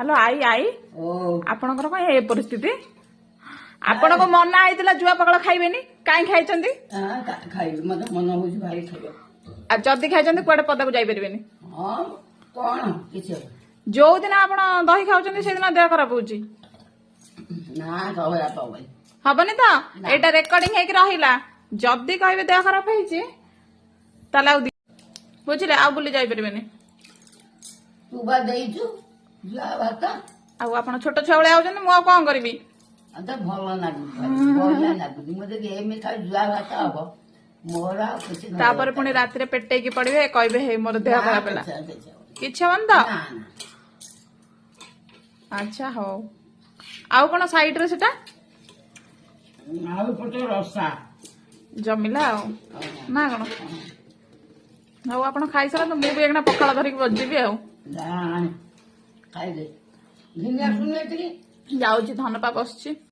Hello I I, ଓ। ଆପଣଙ୍କର କଣ ଏ ପରିସ୍ଥିତି? ଆପଣଙ୍କୁ ମନା ହେଇଥିଲା ଜୁଆ ପଖାଳ ଖାଇବେନି, କାହିଁ ଖାଇଛନ୍ତି? ଖାଇବି, ମତେ ମନ ହଉଛି ଭାରି ଖାଇବା। ଆଉ ଯଦି ଖାଇଛନ୍ତି, କୁଆଡେ ପଦାକୁ ଯାଇପାରିବେନି। ହଁ, କଣ କିଛି ହବ? ଯୋଉ ଦିନ ଆପଣ ଦହି ଖାଉଛନ୍ତି, ସେଇଦିନ ଦେହ ଖରାପ ହଉଛି। ନା, ଖରାପ ହବନି। ହବନି ତ? ଏଇଟା ରେକର୍ଡିଂ ହେଇକି ରହିଲା। ଯଦି କହିବେ ଦେହ ଖରାପ ହେଇଛି, ତାହେଲେ ଆଉ ବୁଝିଲେ, ଆଉ ବୁଲି ଯାଇପାରିବେନି। ତୁ ବା ଦେଇଛୁ ଜୁଆ ଭାତ। ଆଉ ଆପଣ ଛୋଟ ଛୁଆ ଭଳିଆ ହଉଛନ୍ତି, ମୁଁ ଆଉ କଣ କରିବି? ମତେ ଭଲ ଲାଗୁଛି, ଭାରି ବଢିଆ ଲାଗୁଛି। ମୁଁ ଯଦି ଏମିତି ଖାଲି ଜୁଆ ଭାତ ହବ, ମୋର ଆଉ କିଛି ନ ତାପରେ ପୁଣି ରାତିରେ ପେଟେଇକି ପଡିବେ, କହିବେ ହେଇ ମୋର ଦେହ ନା, ଖରାପ ହେଲା। କିଛି ହବନି। କିଛି ହବନି ତ? ନା ନା। ଆଚ୍ଛା ହଉ। ଆଉ କଣ ସାଇଡ ରେ ସେଟା? ଆଳୁ ପୋଟଳ ରସା। ଜମିଲା ଆଉ ନା କଣ? ହଉ, ଆପଣ ଖାଇସାରନ୍ତୁ, ମୁଁ ବି ଏଇନା ପଖାଳ ଧରିକି ବସିଯିବି ଆଉ। ଯା ଆଣେ, ଖାଇଦେ। ଘିନି ଆସୁନି ଏତିକି। ଯାଉଛି, ଧନପା ବସିଛି।